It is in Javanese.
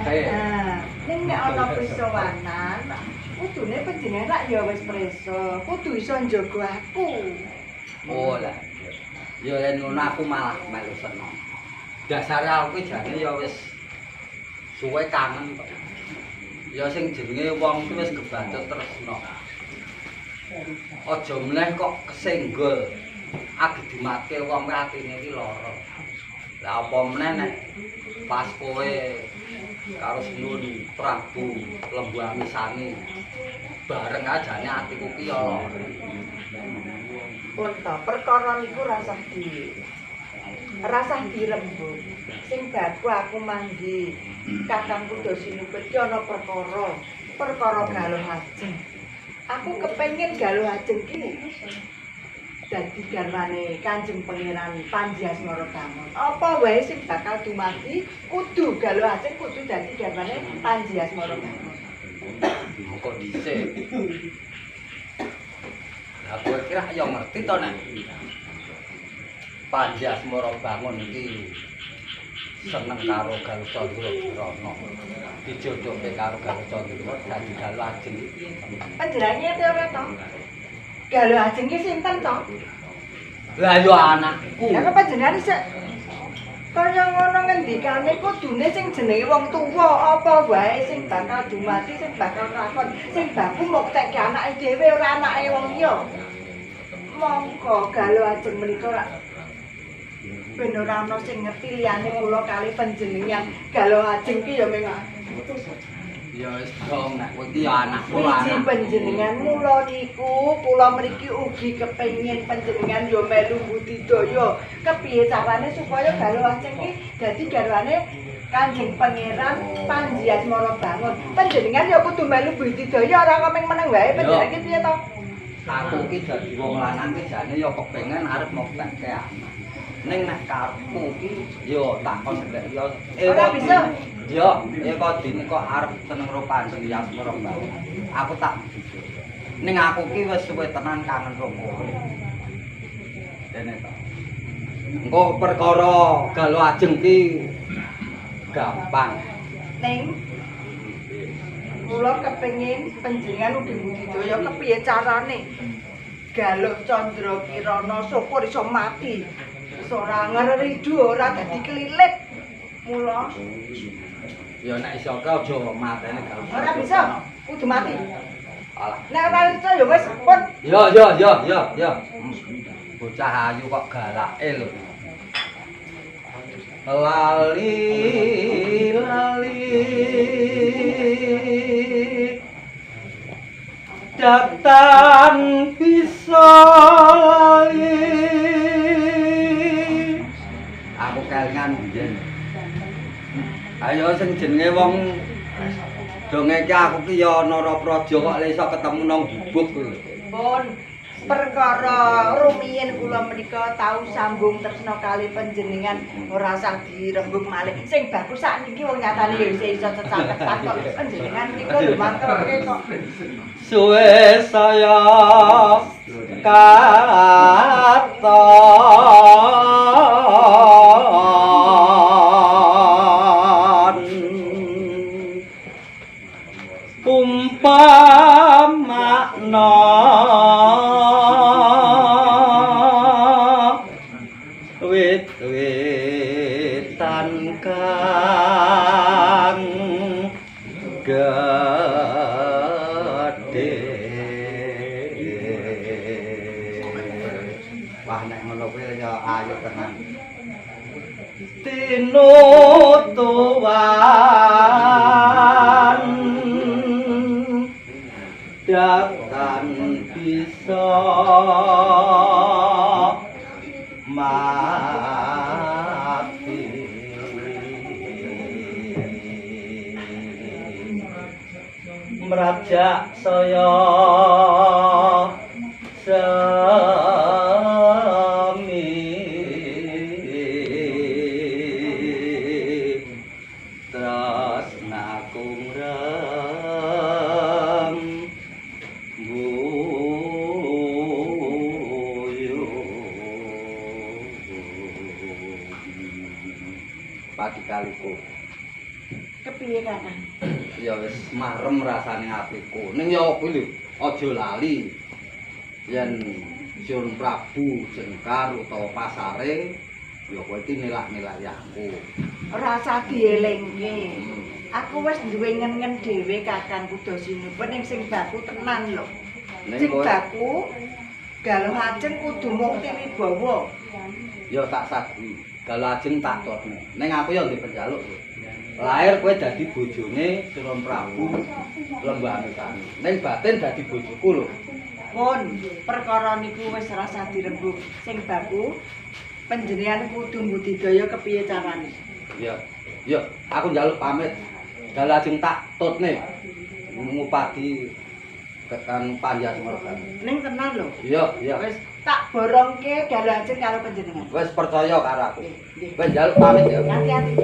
Ngertokke. Nah, ning nek ana pisowanan, kudune panjenengan rak ya wis preso, kudu iso njaga aku. Oh lah. Ya yen ngono aku malah melu seneng. Dasare aku ki jane ya wis suwe kangen kok. Ya sing jenenge wong ki wis kebacut tresno. Aja meneh kok kesenggol. Agi dimatke wong kuwi atine iki lara. Lah apa meneh nek pas kowe karo Sinuwun Prabu Lembu Amisani bareng ajane atiku ki ya lara. Pun to, perkara niku rasah dirembug. Sing baku aku manggi Kakangku Dasinupit ki ana perkara, perkara Galuh Ajeng. Aku kepengin Galuh Ajeng ki dadi garwane Kanjeng Pangeran Panji Asmara Bangun. Apa wae sing bakal dumadi kudu Galuh Ajeng kudu dadi garwane Panji Asmara Bangun. Kok dhisik. Lah kowe kira ya ngerti to nek Panji Asmara Bangun iki seneng karo Galuh Candra Kirana. Dijodohke karo Galuh Candra dadi Galuh Ajeng iki. Panjenengane ngerti ora to? Galuh Ajeng ki sinten to? Lah ya anakku. Lah kok panjenengan isih kaya ngono ngendikane kudune sing jenenge wong tuwa apa wae sing bakal dumadi sing bakal lakon sing baku muktekke anake dhewe ora anake wong liya. Monggo Galuh Ajeng menika rak ben ora ana sing ngerti liyane kula kali panjenengan. Galuh Ajeng ki ya mung ya wis dong nek kowe iki ya anakku lah. Wiji panjenengan mula niku kula mriki ugi kepengin panjenengan ya melu budidaya. Kepiye carane supaya Galuh Ajeng ki dadi garwane Kanjeng Pangeran Panji Asmara Bangun. Panjenengan ya kudu melu budidaya ora kok mung meneng wae panjenengan ki piye to? Aku ki dadi wong lanang ki jane ya kepengin arep moktekke anak. Ning nek karepku ki ya takon ndek ya ora bisa. Ya, eko dene kok arep seneng karo Panji Asmara Bangun. Aku tak ning aku ki wis suwe tenan kangen karo kowe. Dene to. Engko perkara Galuh Ajeng ki gampang. Ning kula kepengin panjenengan ugi budidaya kepiye carane Galuh Candra Kirana syukur iso mati. Iso ora ngreridu ora dadi kelilit. Mula ya nek iso ke aja matene Galuh. Ora bisa, kudu mati. Alah. Nek ora iso ya wis pun. Ya ya ya ya ya. Bocah ayu kok galake lho. Lali lali datan bisa lali. Aku kelingan biyen. Ayo sing jenenge wong donge iki aku ki ya Narapraja kok lha iso ketemu nang gubuk kuwi. Pun perkara rumiyin kula menika tau sambung tresna kali panjenengan ora usah dirembug malih. Sing bagus sakniki wong nyatane ya isih iso cecaketan kok panjenengan menika lho mangkelke kok. Suwe saya katon umpamakna wit-witan kang gedhe. Wah nek ngono kuwi ya ayo tenan. Tinutuan datan bisa mati. Mrajak saya semi tresnaku ngrem buyung padi kaliku. Kepiye, Kakang? Ya wis marem rasane atiku. Ning ya kuwi lho, aja lali. Yen Sun Prabu Jengkar utawa pasare ya kowe iki nilak-nilaki aku. Ora usah dielingke. Aku wis duwe ngen-ngen dhewe, Kakang Kuda Sinupet, ning sing baku tenan lho. Ning Sing kowe baku Galuh Ajeng kudu mukti wibawa. Ya tak saguhi. Galuh Ajeng tak totne. Ning aku ya ndek penjaluk lho. Lahir kowe dadi bojone Surya Prabu Lembah Anusani. Ning batin dadi bojoku lho. Pun, perkara niku wis rasah dirembug. Sing baku panjenengan kudu mbudidaya kepiye carane. Ya. Ya, aku njaluk pamit. Galuh Ajeng tak tutne. Ngupadi tekan Panji Asmara. Ning tenan lho. Iya, iya. Wis tak borongke Galuh Ajeng karo panjenengan. Wis percaya karo aku. Nggih, nggih. Wis njaluk pamit ya. Hati-hati.